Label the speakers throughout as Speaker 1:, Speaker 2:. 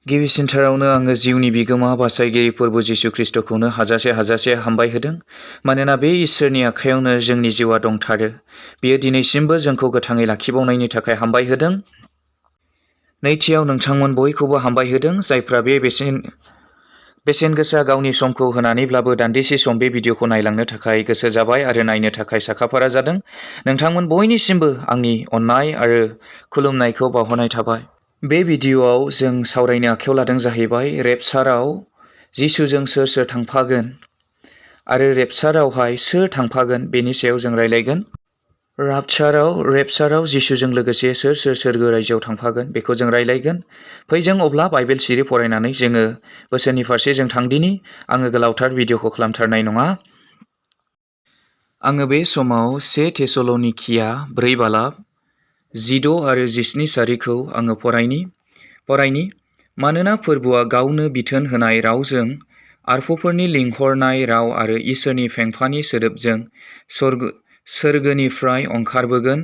Speaker 1: गिबिसिनथारावनो आङो जिउनि बिगोमा बासायगिरि प्रभु जिशु ख्रीष्टखौनो हाजासे हामबाय होदों। मानोना बे इसोरनि आखायावनो जोंनि जिउआ दंथारो। बियो दिनैसिमबो जोंखौ गोथाङै लाखिबावनायनि थाखाय हामबाय होदों। नैथियाव नोंथांमोन बयखौबो हामबाय होदों जायफ्रा बे बेसेन गोसा गावनि समखौ होनानैब्लाबो दान्दिसे सम बे भिडिअखौ नायलांनो थाखाय गोसो जाबाय आरो नायनो थाखाय साखाफारा जादों। नोंथांमोन बयनिसिमबो आंनि अननाय आरो खुलुमनायखौ बावहरनाय थाबाय। बे भिडिअआव जों सावरायनो आखायाव लादों जाहैबाय रेपचाराव जिसुजों सोर सोर थांफागोन आरो रेपचारावहाय सोर थांफागोन बेनि सायाव जों रायलायगोन। रेपचाराव जिसुजों लोगोसे सोर सोर सोरगो रायजोआव थांफागोन बेखौ जों रायलायगोन। फै जों अब्ला बाइबेल सिरि फरायनानै जोङो बोसोननि फारसे जों थांदिनि। आङो गोलावथार भिडिअखौ खालामथारनाय नङा। आङो बे समाव 1 थेसलनिकिया 4 बालाब 16 आरो 17 सारिखौ आङो फरायनि। मानोना फोरबोआ गावनो बिथोन होनाय रावजों आरफफोरनि लिंहरनाय राव आरो इसोरनि फेंफानि सोदोबजों सोरगोनिफ्राय ओंखारबोगोन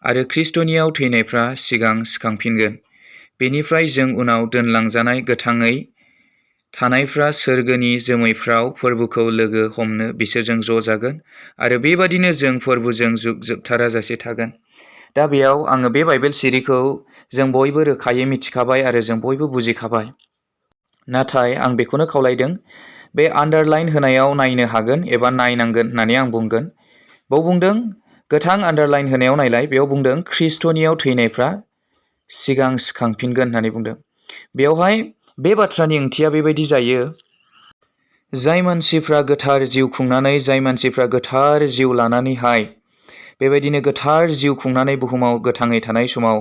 Speaker 1: आरो ख्रिस्ट'नियाव थैनायफ्रा सिगां सिखांफिनगोन। बेनिफ्राय जों उनाव दोनलांजानाय गोथाङै थानायफ्रा सोरगोनि जोमैफ्राव फोरबोखौ लोगो हमनो बिसोरजों ज' जागोन आरो बेबादिनो जों फोरबोजों जुग जोबथाराजासे थागोन। दा बेयाव आङो बे बाइबेल सिरिखौ जों बयबो रोखायै मिथिखाबाय आरो जों बयबो बुजिखाबाय। नाथाय आं बेखौनो खावलायदों बे आन्डारलाइन होनायाव नायनो हागोन एबा नायनांगोन होननानै आं बुंगोन। बेयाव बुंदों गोथां आन्डारलाइन होनायाव नायलाय, बेयाव बुंदों ख्रिस्ट'नियाव थैनायफ्रा सिगां सिखांफिनगोन होननानै बुंदों। बेवहाय बे बाथ्रानि ओंथिया बेबायदि जायो, जाय मानसिफ्रा गोथार जिउ खुंनानै, जाय मानसिफ्रा गोथार जिउ लानानैहाय बेबायदिनो गोथार जिउ खुंनानै बुहुमाव गोथाङै थानाय समाव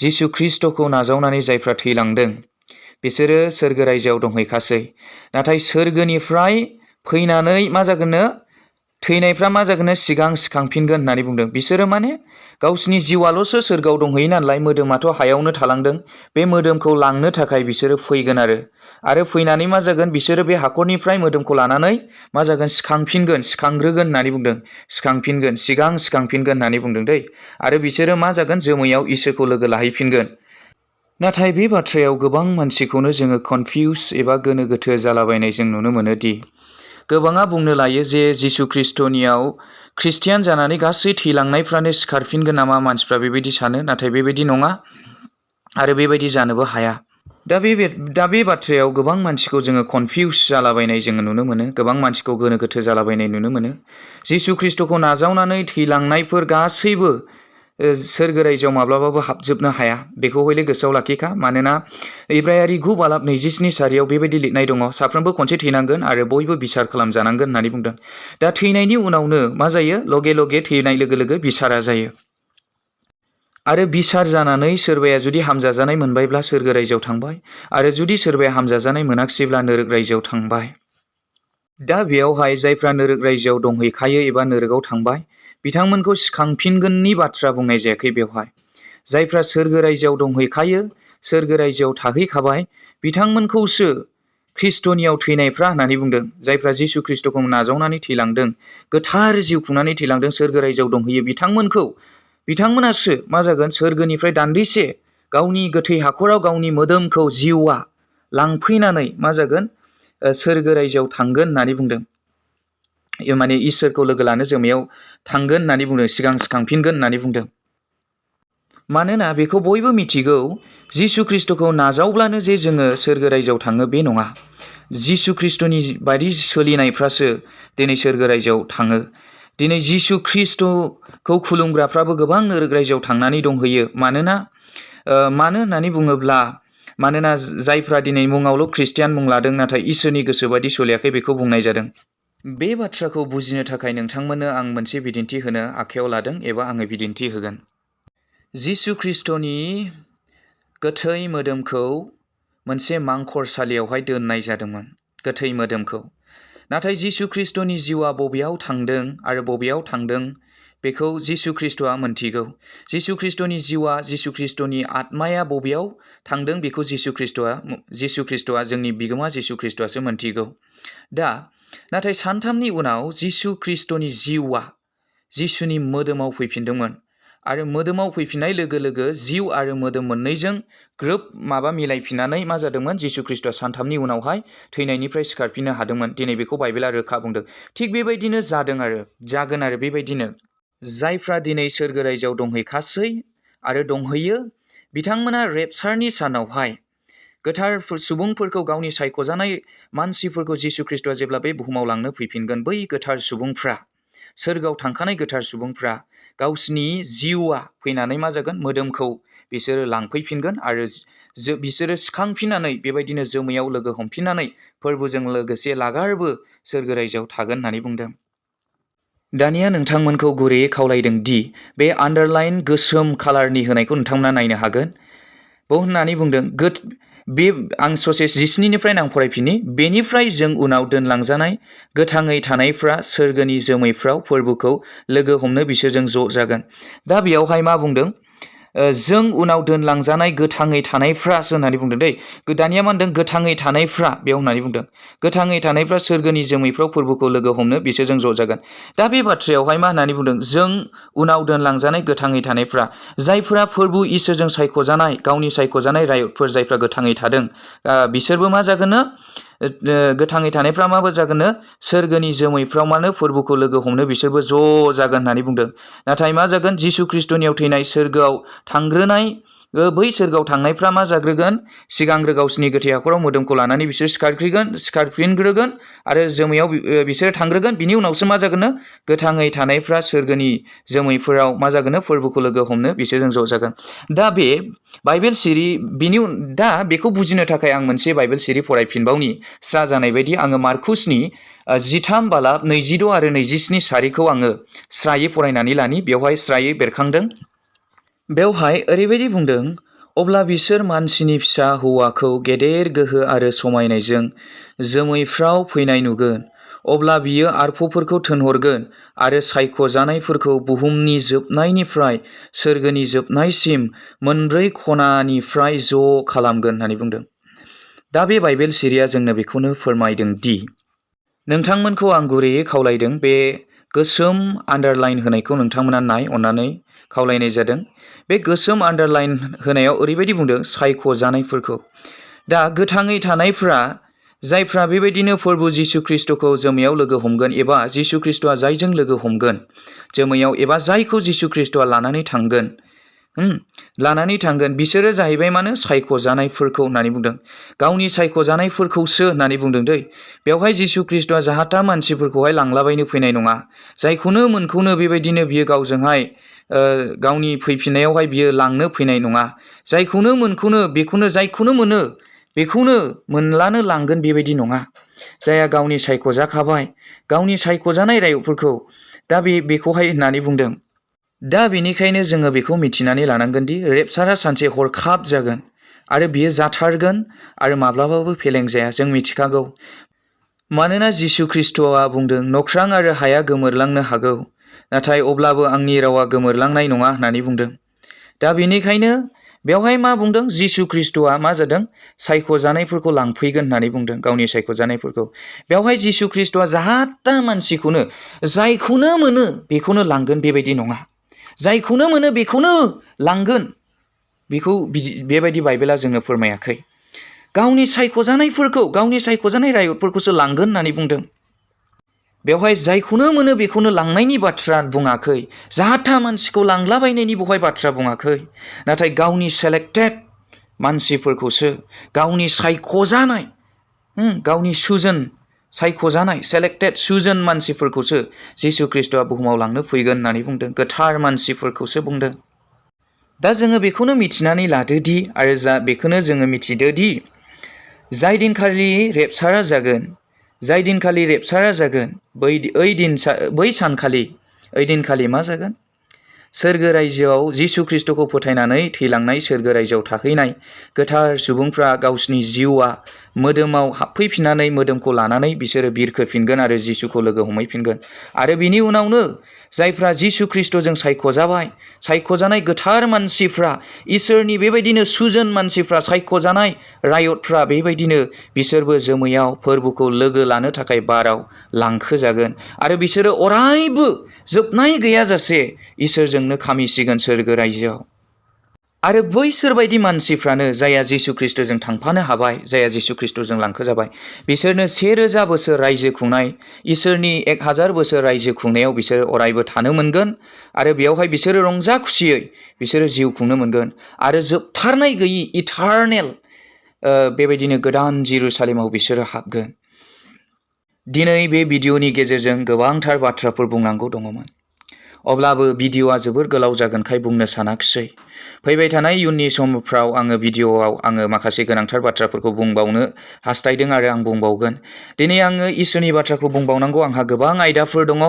Speaker 1: जिशु ख्रिस्ट'खौ नाजावनानै जायफ्रा थैलांदों बिसोरो सोरगो रायजोआव दंहैखासै। नाथाय सोरगोनिफ्राय फैनानै मा जागोननो, थैनायफ्रा मा जागोननो सिगां सिखांफिनगोन होननानै बुंदों। बिसोरो माने गावसिनि जिउआल'सो सोरगोआव दंहैयो नालाय, मोदोमाथ' हायावनो थालांदों। बे मोदोमखौ लांनो थाखाय बिसोरो फैगोन आरो फैनानै मा जागोन, बिसोरो बे हाखरनिफ्राय मोदोमखौ लानानै मा जागोन, सिखांग्रोगोन होननानै बुंदों। सिगां सिखांफिनगोन होननानै बुंदों दै। आरो बिसोरो मा जागोन, जोमैयाव इसोरखौ लोगो लाहैफिनगोन। नाथाय बे बाथ्रायाव गोबां मानसिखौनो जोङो कनफिउस एबा गोनो गोथो जालाबायनाय जों नुनो मोनो दि गोबाङा बुंनो लायो जे जिशु ख्रिस्ट'नियाव ख्रिस्टियान जानानै गासै थैलांनायफ्रानो सिखारफिनगोन नामा। मानसिफ्रा बेबायदि सानो, नाथाय बेबायदि नङा आरो बेबायदि जानोबो हाया। दा बे बाथ्रायाव गोबां मानसिखौ जोङो कनफिउस जालाबायनाय जोङो नुनो मोनो। गोबां मानसिखौ गोनो गोथो जालाबायनाय नुनो मोनो। जिशु ख्रिस्ट'खौ नाजावनानै थैलांनायफोर गासैबो सोरगो रायजोआव माब्लाबाबो हाबजोबनो हाया। बेखौ हयले गोसोआव लाखिखा। मानोना इब्रायारि 9 बालाब 27 सारियाव बेबायदि लिरनाय दङ, साफ्रोमबो खनसे थैनांगोन आरो बयबो बिसार खालामजानांगोन होननानै बुंदों। दा थैनायनि उनावनो मा जायो, लगे लगे थैनाय लोगो लोगो बिसारा जायो। आरो बिसार जानानै सोरबाया जुदि हामजाजानाय मोनबायब्ला सोरगो रायजोआव थांबाय आरो जुदि सोरबाया हामजाजानाय मोनाखिसैब्ला नोरक रायजोआव थांबाय। दा बेयावहाय जायफ्रा नोरक रायजोआव दंहैखायो एबा नोरकआव थांबाय बिथांमोनखौ सिखांफिनगोननि बाथ्रा बुंनाय जायाखै बेवहाय। जायफ्रा सोरगो रायजोआव दंहैखायो, सोरगो रायजोआव थाहैखाबाय, बिथांमोनखौसो ख्रिस्ट'नियाव थैनायफ्रा होननानै बुंदों। जायफ्रा जिशु ख्रिस्ट'खौ नाजावनानै थैलांदों, गोथार जिउ खुंनानै थैलांदों, सोरगो रायजोआव दंहैयो, बिथांमोनासो मा जागोन, सोरगोनिफ्राय दान्दिसे गावनि गोथै हाखराव गावनि मोदोमखौ जिउआ लांफैनानै मा जागोन, सोरगो रायजोआव थांगोन होननानै बुंदों। माने इसोरखौ लोगो लानो जोमैयाव थांगोन होननानै बुंदों, सिगां सिखांफिनगोन होननानै बुंदों। मानोना बेखौ बयबो मिथिगौ, जिशु ख्रिस्ट'खौ नाजावब्लानो जे जोङो सोरगो रायजोआव थाङो बे नङा। जिशु ख्रिस्ट'नि बायदि सोलिनायफ्रासो दिनै सोरगो रायजोआव थाङो। दिनै जिशु ख्रिस्ट'खौ खुलुमग्राफ्राबो गोबां नोरक रायजोआव थांनानै दंहैयो। मानो होननानै बुङोब्ला, मानोना जायफ्रा दिनै मुङावल' ख्रिस्टियान मुं लादों नाथाय इसोरनि गोसोबायदि सोलियाखै बेखौ बुंनाय जादों। बे बाथ्राखौ बुजिनो थाखाय नोंथांमोननो आं मोनसे बिदिन्थि होनो आखायाव लादों एबा आङो बिदिन्थि होगोन। जिशु ख्रिस्ट'नि गोथै मोदोमखौ मोनसे मांखरसालियावहाय दोननाय जादोंमोन, गोथै मोदोमखौ। नाथाय जिशु ख्रिस्ट'नि जिउआ बबेयाव थांदों आरो बबेयाव थांदों बेखौ जिशु ख्रिस्ट'आ मोनथिगौ। जिशु ख्रिस्ट'नि जिउआ, जिशु ख्रिस्ट'नि आत्माया बबेयाव थांदों बेखौ जिशु ख्रिस्ट'आ जोंनि बिगोमा जिशु ख्रिस्ट'आसो मोनथिगौ। नाथाय सानथामनि उनाव जिशु ख्रिस्ट'नि जिउआ जिशुनि मोदोमाव फैफिनदोंमोन आरो मोदोमाव फैफिननाय लोगो लोगो जिउ आरो मोदोम मोननैजों ग्रोब मिलायफिननानै मा जादोंमोन जिसु ख्रीष्टआ सानथामनि उनावहाय थैनायनिफ्राय सिखारफिननो हादोंमोन। दिनै बेखौ बाइबेला रोखा बुंदों। थिग बेबायदिनो जागोन आरो बेबायदिनो जायफ्रा दिनै सोरगो रायजोआव दंहैखासै आरो दंहैयो बिथांमोना रेपचारनि सानावहाय गोथार सुबुंफोरखौ गावनि सायख'जानाय मानसिफोरखौ जिसु ख्रीष्टआ जेब्ला बे बुहुमाव लांनो फैफिनगोन बै गोथार सुबुंफ्रा सोरगोआव थांखानाय गोथार सुबुंफ्रा गावसिनि जिउआ फैनानै मा जागोन मोदोमखौ बिसोरो लांफैफिनगोन आरो बिसोरो सिखांफिननानै बेबायदिनो जोमैयाव लोगो हमफिननानै फोरबोजों लोगोसे लागारबो सोरगो रायजोआव थागोन होननानै बुंदों। दानिया नोंथांमोनखौ गुरैयै खावलायदों दि बे आन्डारलाइन गोसोम कालारनि होनायखौ नोंथांमोना नायनो हागोन। बाव होननानै बुंदों बे आं ससे 19निफ्राय आं फरायफिनि बेनिफ्राय जों उनाव दोनलांजानाय गोथाङै थानायफ्रा सोरगोनि जोमैफ्राव फोरबोखौ लोगो हमनो बिसोरजों ज' जागोन। दा बेयावहाय मा बुंदों जों उनाव दोनलांजानाय गोथाङै थानायफ्रासो होननानै बुंदों दै। दानिया मा होनदों गोथाङै थानायफ्रा बेयाव होननानै बुंदों गोथाङै थानायफ्रा सोरगोनि जोमैफ्राव फोरबोखौ लोगो हमनो बिसोरजों ज' जागोन। दा बे बाथ्रायावहाय मा होननानै बुंदों जों उनाव दोनलांजानाय गोथाङै थानायफ्रा जायफ्रा फोरबो इसोरजों सायख'जानाय गावनि सायख'जानाय रायतफोर जायफ्रा गोथाङै थादों बिसोरबो मा जागोननो गोथाङै थानायफ्रा माबो जागोननो सोरगोनि जोमैफ्राव मानो फोरबोखौ लोगो हमनो बिसोरबो ज' जागोन होननानै बुंदों। नाथाय मा जागोन जिसु ख्रीष्टनियाव थैनाय सोरगोआव थांग्रोनाय बै सोरगोआव थांनायफ्रा मा जाग्रोगोन सिगांग्रो गावसिनि गोथै हाखराव मोदोमखौ लानानै बिसोर सिखारफिनग्रोगोन आरो जोमैयाव बिसोर थांग्रोगोन। बिनि उनावसो मा जागोननो गोथाङै थानायफ्रा सोरगोनि जोमैफोराव मा जागोननो फोरबोखौ लोगो हमनो बिसोरजों ज' जागोन। दा बे बाइबेल सिरि दा बेखौ बुजिनो थाखाय आं मोनसे बाइबेल सिरि फरायफिनबावनि स्रा जानाय बायदि आङो मार्कुसनि 13:22 आरो 27 सारिखौ आङो स्रायै फरायनानै लानि। बेवहाय स्रायै बेरखांदों। बेवहाय ओरैबायदि बुंदों अब्ला बिसोर मानसिनि फिसा हौवाखौ गेदेर गोहो आरो समायनायजों जोमैफ्राव फैनाय नुगोन। अब्ला बियो आरफफोरखौ थोनहरगोन आरो सायख'जानायफोरखौ बुहुमनि जोबनायनिफ्राय सोरगोनि जोबनायसिम मोनब्रै खनानिफ्राय ज' खालामगोन होननानै बुंदों। दा बे बाइबेल सिरिया जोंनो बेखौनो फोरमायदों दि नोंथांमोनखौ आं गुरैयै खावलायदों बे गोसोम आन्डारलाइन होनायखौ नोंथांमोना नाय अननानै खावलायनाय जादों। बे गोसोम आन्डारलाइन होनायाव ओरैबायदि बुंदों सायख'जानायफोरखौ। दा गोथाङै थानायफ्रा जायफ्रा बेबायदिनो फोरबो जिसु ख्रीष्टखौ जोमैयाव लोगो हमगोन एबा जिसु ख्रीष्टआ जायजों लोगो हमगोन जोमैयाव एबा जायखौ जिसु ख्रीष्टआ लानानै थांगोन बिसोरो जाहैबाय मानो सायख'जानायफोरखौ होननानै बुंदों। गावनि सायख'जानायफोरखौसो होननानै बुंदों दै। बेवहाय जिसु ख्रीष्टआ जाहाथा मानसिफोरखौहाय लांलाबायनो फैनाय नङा। जायखौनो मोनखौनो बेबायदिनो बियो गावजोंहाय गावनि फैफिननायावहाय बियो लांनो फैनाय नङा। जायखौनो मोनखौनो बेखौनो जायखौनो मोनो बेखौनो मोनलानो लांगोन बेबायदि नङा। जायहा गावनि सायख'जाखाबाय गावनि सायख'जानाय रायतफोरखौ दा बेखौहाय होननानै बुंदों। दा बेनिखायनो जोङो बेखौ मिथिनानै लानांगोन दि रेपचारा सानसे हरखाब जागोन आरो बियो जाथारगोन आरो माब्लाबाबो फेलें जाया जों मिथिखागौ। मानोना जिसु ख्रीष्टआ बुंदों नख्रां आरो हाया गोमोरलांनो हागौ नाथाय अब्लाबो आंनि रावा गोमोरलांनाय नङा होननानै बुंदों। दा बेनिखायनो बेवहाय मा बुंदों जिसु ख्रीष्टआ मा जादों सायख'जानायफोरखौ लांफैगोन होननानै बुंदों गावनि सायख'जानायफोरखौ। बेवहाय जिसु ख्रीष्टआ जाहाथा मानसिखौनो जायखौनो मोनो बेखौनो लांगोन बेबायदि नङा। जायखौनो मोनो बेखौनो लांगोन बेखौ बेबायदि बाइबेला जोंनो फोरमायाखै। गावनि सायख'जानायफोरखौ गावनि सायख'जानाय रायतफोरखौसो लांगोन होननानै बुंदों। बेवहाय जायखौनो मोनो बेखौनो लांनायनि बाथ्रा बुङाखै। जाहाथा मानसिखौ लांलाबायनायनि बेवहाय बाथ्रा बुङाखै। नाथाय गावनि सेलेक्टेड मानसिफोरखौसो गावनि सायख'जानाय गावनि सायख'जानाय सेलेक्टेड सुजोन मानसिफोरखौसो जिसु ख्रीष्टआ बुहुमाव लांनो फैगोन होननानै बुंदों। गोथार मानसिफोरखौसो बुंदों। दा जोङो बेखौनो मिथिनानै लादोदि आरो बेखौनो जोङो मिथिदोदि जाय दिनखालि रेपचारा जागोन बै दिनखालि मा जागोन सोरगो रायजोआव जिसु ख्रीष्टखौ फोथायनानै थैलांनाय सोरगो रायजोआव थाहैनाय गोथार सुबुंफ्रा गावसिनि जिउआ मोदोमाव हाबफैफिननानै मोदोमखौ लानानै बिसोरो बिरखोफिनगोन आरो जिसुखौ लोगो हमहैफिनगोन। आरो बिनि उनावनो जायफ्रा जिसु ख्रिस्ट'जों सायख'जानाय गोथार मानसिफ्रा, इसोरनि बेबायदिनो सुजोन मानसिफ्रा, सायख'जानाय रायतफ्रा बेबायदिनो बिसोरबो जोमैयाव फोरबोखौ लोगो लानो थाखाय बाराव लांखोजागोन आरो बिसोरो अरायबो जोबनाय गैयाजासे इसोरजोंनो खामिसिगोन सोरगो रायजोआव। आरो बैसोरबायदि मानसिफ्रानो जायहा जिसु ख्रिस्ट'जों थांफानो हाबाय, जायहा जिसु ख्रिस्ट'जों लांखोजाबाय, बिसोरनो 1000 बोसोर रायजो खुंनाय, इसोरनि 1000 बोसोर रायजो खुंनायाव बिसोरो अरायबो थानो मोनगोन आरो बेयावहाय बिसोरो रंजा खुसियै बिसोरो जिउ खुंनो मोनगोन आरो जोबथारनाय गैयि इटारनेल बेबायदिनो गोदान जेरुसालेमाव बिसोरो हाबगोन। दिनै बे भिडिअ'नि गेजेरजों गोबांथार बाथ्राफोर बुंनांगौ दङमोन, अब्लाबो भिडिअ'आ जोबोर गोलाव जागोनखाय बुंनो सानाखिसै। फैबाय थानाय इयुननि समफ्राव आङो भिडिअ'आव माखासे गोनांथार बाथ्राफोरखौ बुंबावनो हास्थायदों आरो आं बुंबावगोन। दिनै आङो इसोरनि बाथ्राखौ बुंबावनांगौ आंहा गोबां आयदाफोर दङ,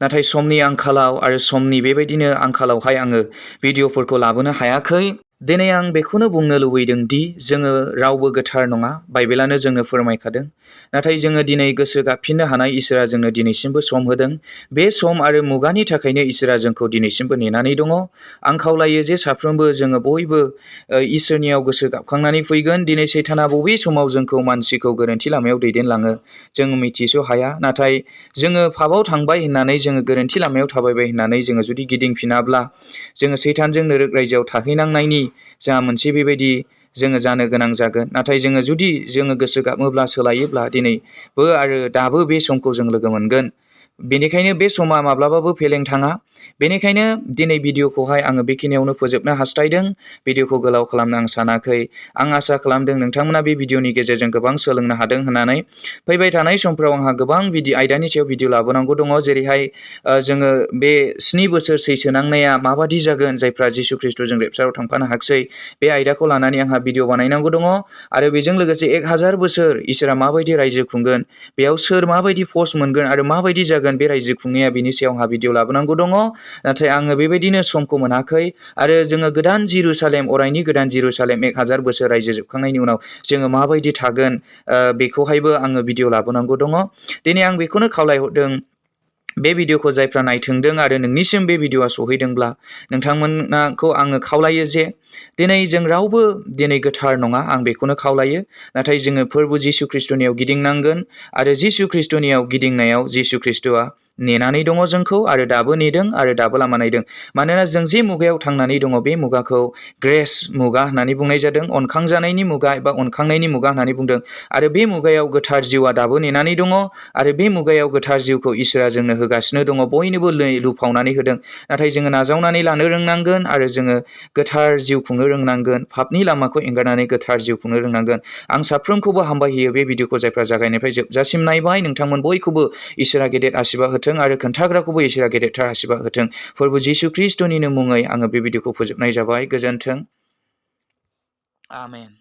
Speaker 1: नाथाय समनि आंखालाव आरो समनि बेबायदिनो आंखालावहाय आङो भिडिअ'फोरखौ लाबोनो हायाखै। दिनै आं बेखौनो बुंनो लुबैदों दि जोङो रावबो गोथार नङा, बाइबेलानो जोंनो फोरमायखादों। नाथाय जोङो दिनै गोसो गाबफिननो हानाय इसोरा जोंनो दिनैसिमबो सम होदों। बे सम आरो मुगानि थाखायनो इसोरा जोंखौ दिनैसिमबो नेनानै दङ। आं खावलायो जे साफ्रोमबो जोङो बयबो इसोरनियाव गोसो गाबखांनानै फैगोन। दिनै सैताना बबे समाव जोंखौ मानसिखौ गोरोन्थि लामायाव दैदेनलाङो जों मिथिस' हाया, नाथाय जोङो पापाव थांबाय होननानै, जोङो गोरोन्थि लामायाव थाबायबाय होननानै जोङो जुदि गिदिंफिनाब्ला जोङो सैतानजों नोरोग रायजोआव थाहैनांनायनि जा मोनसे बेबायदि जोङो जानो गोनां जागोन। नाथाय जोङो जुदि जोङो गोसो गाबोब्ला, सोलायोब्ला दिनैबो आरो दाबो बे समखौ जों लोगो मोनगोन। बेनिखायनो बे समा माब्लाबाबो फेलें थाङा। बेनिखायनो दिनै भिडिअ'खौहाय आङो बेखिनियावनो फोजोबनो हास्थायदों। भिडिअ'खौ गोलाव खालामनो आं सानाखै। आं आसा खालामदों नोंथांमोना बे भिडिअ'नि गेजेरजों गोबां सोलोंनो हादों होननानै। फैबाय थानाय समफ्राव आंहा गोबां आयदानि सायाव भिडिअ' लाबोनांगौ दङ, जेरैहाय जोङो बे 7 बोसोर सैसोनांनाया माबादि जागोन, जायफ्रा जिसु ख्रिस्ट'जों रेपचाराव थांफानो हायाखिसै, बे आयदाखौ लानानै आंहा भिडिअ' बानायनांगौ दङ। आरो बेजों लोगोसे 1000 बोसोर इसोरा माबायदि रायजो खुंगोन, बेयाव सोर माबायदि पस्ट मोनगोन आरो माबायदि जागोन बे रायजो खुंनाया, बिनि सायाव आंहा भिडिअ' लाबोनांगौ दङ। नाथाय आङो बेबायदिनो समखौ मोनाखै। आरो जोङो गोदान जेरुसालेम, अरायनि गोदान जेरुसालेम 1000 बोसोर रायजो जोबखांनायनि उनाव जोङो माबायदि थागोन, बेखौहायबो आङो भिडिअ' लाबोनांगौ दङ। दिनै आं बेखौनो खावलायहरदों, बे भिडिअ'खौ जायफ्रा नायथोंदों आरो नोंनिसिम बे भिडिअ'आ सहैदोंब्ला नोंथांमोनखौ आङो खावलायो जे दिनै जों रावबो दिनै गोथार नङा, आं बेखौनो खावलायो। नाथाय जोङो फोरबो जिसु ख्रिस्ट'नियाव गिदिंनांगोन आरो जिसु ख्रिस्ट'नियाव गिदिंनायाव जिसु ख्रिस्ट'आ नेनानै दङ जोंखौ, आरो दाबो नेदों आरो दाबो लामा नायदों। मानोना जों जे मुगायाव थांनानै दङ, बे मुगाखौ ग्रेस मुगा होननानै बुंनाय जादों। अनखांजानायनि मुगा एबा अनखांनायनि मुगा होननानै बुंदों। आरो बे मुगायाव गोथार जिउआ दाबो नेनानै दङ आरो बे मुगायाव गोथार जिउखौ इसोरा जोंनो होगासिनो दङ, बयनोबो लुफावनानै होदों। नाथाय जोङो नाजावनानै लानो रोंनांगोन आरो जोङो गोथार जिउ खुंनो रोंनांगोन। पापनि लामाखौ एंगारनानै गोथार जिउ खुंनो रोंनांगोन। आं साफ्रोमखौबो हामबाय होयो बे भिडिअ'खौ जायफ्रा जागायनायनिफ्राय जोबजासिम नायबाय। नोंथांमोन बयखौबो इसोरा गेदेर आशीर्बाद होथों आरो खोन्थाग्राखौबो इसोरा गेदेरथार आशीर्बाद होथों। फोरबो जिसु ख्रिस्ट'निनो मुङै आङो बे भिडिअ'खौ फोजोबनाय जाबाय। गोजोन्थों। आमेन।